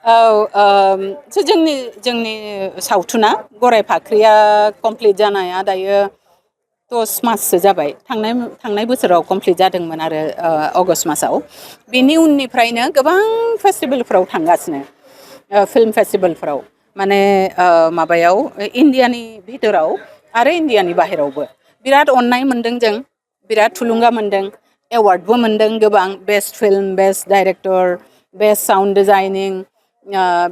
So जोंनि सावथुना गराय फाख्रिया कमप्लिट जानाया दायो 10 माससो जाबाय थांनाय बोसोराव कमप्लिट जादोंमोन आरो अगस्ट मासाव बेनि उननिफ्रायनो गोबां फेस्टिभेलफोराव थांगासिनो फिल्म फेस्टिभेलफोराव माने माबायाव इण्डियानि भितराव आरो इण्डियानि बाहेरावबो बिराद अननाय मोनदों जों बिराद थुलुंगा मोनदों एवार्डबो मोनदों गोबां best film best director best sound designing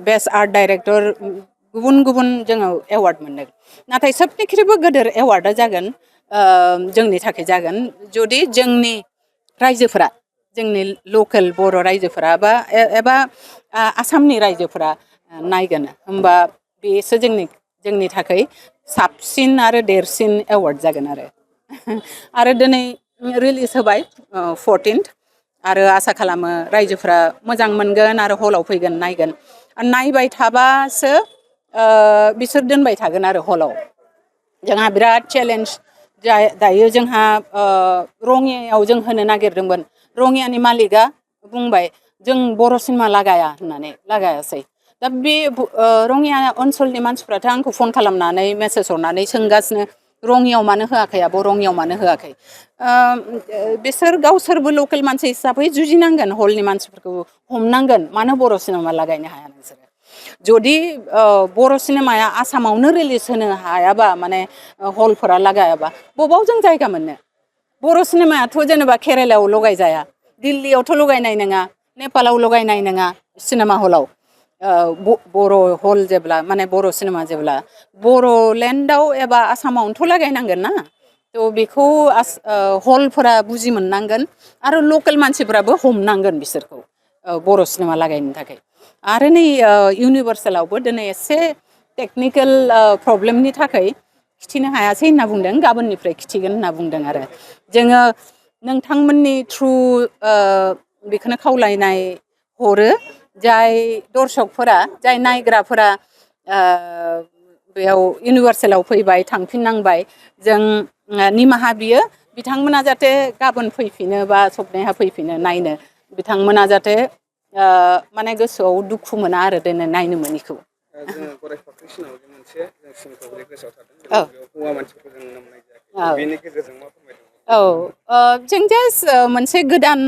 best art director गुबुन गुबुन जोङो एवार्ड मोनदों नाथाय सबनिख्रुइबो गोदोर एवार्डा जागोन जोंनि थाखाय जागोन जुदि जोंनि रायजोफोरा जोंनि लकेल बर' रायजोफोरा एबा आसामनि रायजोफोरा नायगोन होमबा बेसो जोंनि थाखाय साबसिन आरो देरसिन एवार्ड जागोन आरो दिनै रिलिज होबाय 14th आरो आसा खालामो रायजोफोरा मोजां मोनगोन आरो हलाव फैगोन नायगोन नायबाय थाबासो बिसोर दोनबाय थागोन आरो हलाव जोंहा बिराद चेलेन्ज दायो जोंहा रङियायाव जों होनो नागिरदोंमोन रङियानि मालिकआ बुंबाय जों बर' सिनेमा लागाया होननानै लागायासै दा बे रङिया ओनसोलनि मानसिफ्राथ' आंखौ फन खालामनानै मेसेज हरनानै सोंगासिनो रङियाव मानो होआखै आब' रङियाव मानो होआखै बिसोर गावसोरबो लकेल मानसि हिसाबै जुजिनांगोन हलनि मानसिफोरखौ हमनांगोन मानो बर' सिनेमा लागायनो हाया नोंसोरो जुदि बर' सिनेमाया आसामावनो रिलिज होनो हायाबा माने हलफोरा लागायाबा बबाव जों जायगा मोननो बर' सिनेमायाथ' जेनेबा केरेलायाव लगायजाया दिल्लीयावथ' लगायनाय नङा नेपालाव लगायनाय नङा सिनेमा हलाव बर' हल जेब्ला माने बर' सिनेमा जेब्ला बर'लेण्डआव एबा आसामावनोथ' लागायनांगोन ना थ' बेखौ हलफोरा बुजि मोननांगोन आरो लकेल मानसिफोराबो हमनांगोन बिसोरखौ बर' सिनेमा लागायनो थाखाय आरो नै इउनिभार्सेलावबो दिनै एसे टेकनिकेल प्रब्लेमनि थाखाय खिथिनो हायासै होनना बुंदों गाबोननिफ्राय खिथिगोन होनना बुंदों आरो जोङो नोंथांमोननि थ्रु बेखौनो खावलायनाय हरो जाय दर्शकफोरा जाय नायग्राफोरा बेयाव इउनिभार्सेलाव फैबाय थांफिननांबाय जों निमाहा बियो बिथांमोना जाहाथे गाबोन फैफिनो बा सबनेहा फैफिनो नायनो बिथांमोना जाहाथे माने गोसोआव दुखु मोना आरो दिनै नायनो मोनिखौ जोङो गराय फाख्रि सिनेमाव मोनसे सिनखौ गोसोआव थादों हौवा मानसिफोरखौ जों नामनाय जायाखै बेनि गेजेरजों मा फोरमायदों जों जास्ट मोनसे गोदान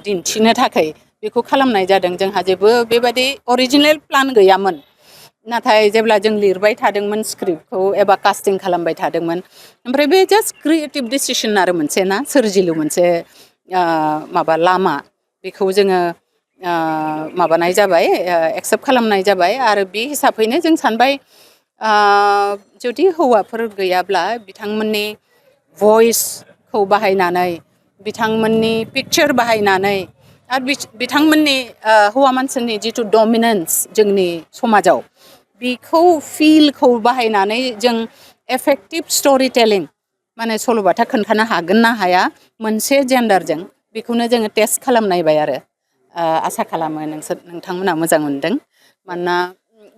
दिन्थिनो थाखाय बेखौ खालामनाय जादों जोंहा जेबो बेबायदि अरिजिनेल प्लान गैयामोन नाथाय जेब्ला जों लिरबाय थादोंमोन स्क्रिप्टखौ एबा कास्टिं खालामबाय थादोंमोन ओमफ्राय बे जास्ट क्रिएटिभ डिसिसन आरो मोनसे ना सोरजिलु मोनसे माबा लामा बेखौ जोङो माबानाय जाबाय एक्सेप्ट खालामनाय जाबाय आरो बे हिसाबैनो जों सानबाय जुदि हौवाफोर गैयाब्ला बिथांमोननि भइसखौ बाहायनानै बिथांमोननि पिक्चार बाहायनानै आरो बिथांमोननि हौवा मानसिनि जिथु डमिनेन्स जोंनि समाजाव बेखौ फिलखौ बाहायनानै जों एफेक्टिभ स्ट'रि टेलिं माने सल'बाथा खोन्थानो हागोन ना हाया मोनसे जेन्डारजों बेखौनो जोङो टेस्ट खालामनायबाय आरो आसा खालामो नोंथांमोना मोजां मोनदों मानोना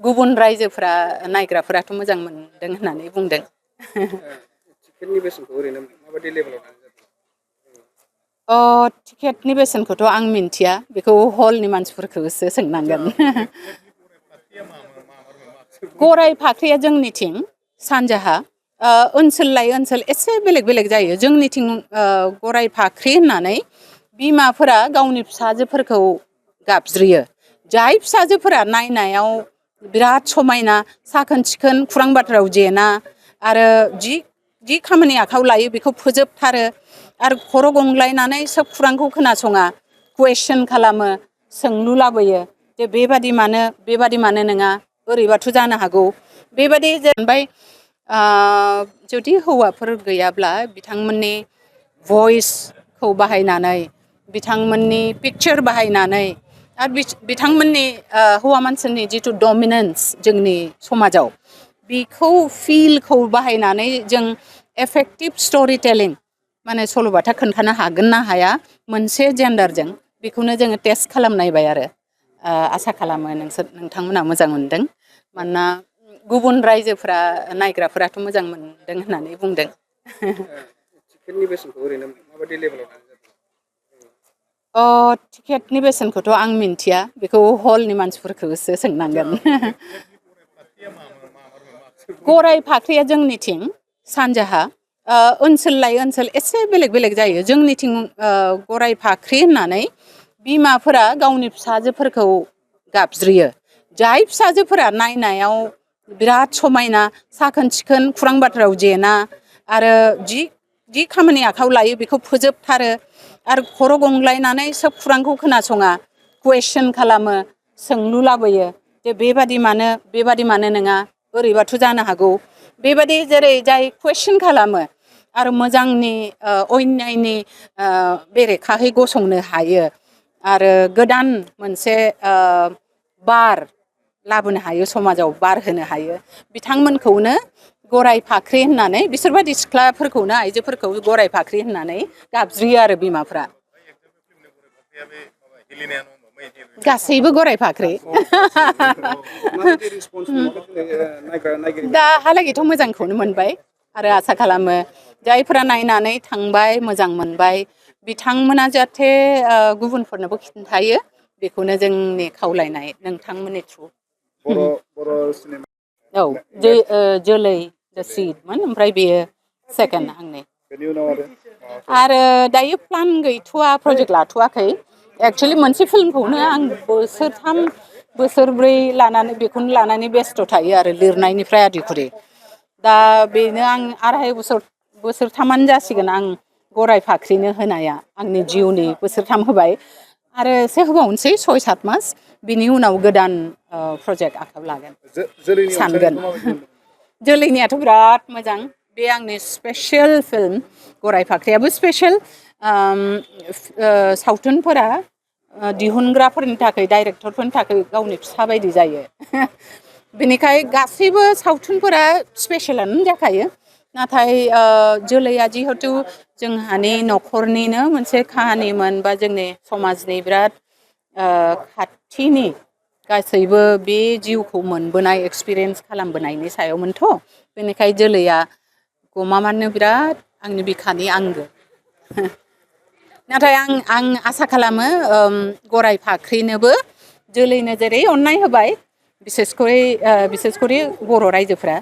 गुबुन रायजोफ्रा नायग्राफोराथ' मोजां मोनदों होननानै बुंदों टिकेटनि बेसेनखौ ओरैनो माबायदि लेभेलाव टिकेटनि बेसेनखौथ' आं मिन्थिया बेखौ हलनि मानसिफोरखौसो सोंनांगोन गराय फाख्रिया जोंनिथिं सानजाहा ओनसोल लायै ओनसोल एसे बेलेग बेलेग जायो जोंनिथिं गराय फाख्रि होननानै बिमाफोरा गावनि फिसाजोफोरखौ गाबज्रियो जाय फिसाजोफोरा नायनायाव बिराद समायना साखोन सिखोन खुरां बाथ्रायाव जेना आरो जि खामानि आखायाव लायो बेखौ फोजोबथारो आरो खर' गंग्लायनानै सोब खुरांखौ खोनासङा कुवेसन खालामो सोंलु लाबोयो जे बेबादि मानो नङा ओरैबाथ' जानो हागौ बेबादि जेनबाय जुदि हौवाफोर गैयाब्ला बिथांमोननि भइसखौ बाहायनानै बिथांमोननि पिक्चार बाहायनानै आरो बिथांमोननि हौवा मानसिनि जिथु डमिनेन्स जोंनि समाजाव बेखौ फिलखौ बाहायनानै जों एफेक्टिभ स्ट'रि टेलिं माने सल'बाथा खोन्थानो हागोन ना हाया मोनसे जेन्डारजों बेखौनो जोङो टेस्ट खालामनायबाय आरो आसा खालामो नोंथांमोना मोजां मोनदों मानोना गुबुन रायजोफ्रा नायग्राफोराथ' मोजां मोनदों होननानै बुंदों टिकेटनि बेसेनखौ ओरैनो माबायदि लेभेलाव टिकेटनि बेसेनखौथ' आं मिन्थिया बेखौ हलनि मानसिफोरखौसो सोंनांगोन गराय फाख्रिया जोंनिथिं सानजाहा ओनसोल लायै ओनसोल एसे बेलेग बेलेग जायो जोंनिथिं गराय फाख्रि होननानै बिमाफोरा गावनि फिसाजोफोरखौ गाबज्रियो जाय फिसाजोफोरा नायनायाव बिराद समायना साखोन सिखोन खुरां बाथ्रायाव जेना आरो जि खामानि आखायाव लायो बेखौ फोजोबथारो आरो खर' गंग्लायनानै सोब खुरांखौ खोनासङा कुइसन खालामो सोंलु लाबोयो जे बेबादि मानो नङा ओरैबाथ' जानो हागौ बेबादि जेरै जाय कुइसन खालामो आरो मोजांनि अन्यायनि बेरेखाहै गसंनो हायो आरो गोदान मोनसे बार लाबोनो हायो समाजाव बार होनो हायो बिथांमोनखौनो गराय फाख्रि होननानै बिसोरबायदि सिख्लाफोरखौनो आइजोफोरखौ गराय फाख्रि होननानै गाबज्रियो आरो बिमाफ्रा गासैबो गराय फाख्रि दाहालागैथ' मोजांखौनो मोनबाय आरो आसा खालामो जायफोरा नायनानै थांबाय मोजां मोनबाय बिथांमोना जाहाथे गुबुनफोरनोबो खिन्थायो बेखौनो जोंनि खावलायनाय नोंथांमोननि थ्रु औ जोलै द सिडमोन ओमफ्राय बेयो सेकेन्ड आंनि आरो दायो प्लान गैथ'वा प्रजेक्ट लाथ'वाखै एक्सुवेलि मोनसे फिल्मखौनो आं बोसोरथाम बोसोरब्रै लानानै बेखौनो लानानै बेस्थ' थायो आरो लिरनायनिफ्राय आदिखुरि दा बेनो आं आराय बोसोरथामानो जासिगोन आं गराय फाख्रिनो होनाया आंनि जिउनि बोसोरथाम होबाय आरो एसे होबावनोसै 6-7 मास बिनि उनाव गोदान प्रजेक्ट आखायाव लागोन सानगोन जोलैनियाथ' बिराद मोजां बे आंनि स्पेसियेल फिल्म गराय फाख्रियाबो स्पेसियेल सावथुनफोरा दिहुनग्राफोरनि थाखाय डाइरेक्टरफोरनि थाखाय गावनि फिसा बायदि जायो बेनिखाय गासैबो सावथुनफोरा स्पेसियेलानो जाखायो नाथाय जोलैया जिहेथु जोंहानि न'खरनिनो मोनसे काहानिमोन बा जोंनि समाजनि बिराद खाथिनि गासैबो बे जिउखौ मोनबोनाय एक्सपिरियेन्स खालामबोनायनि सायावमोनथ' बेनिखाय जोलैया गमामानो बिराद आंनि बिखानि आंगो नाथाय आं आसा खालामो गराय फाख्रिनोबो जोलैनो जेरै अननाय होबाय बिसेसकरि बर' रायजोफ्रा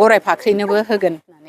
गराय फाख्रिनोबो होगोन होननानै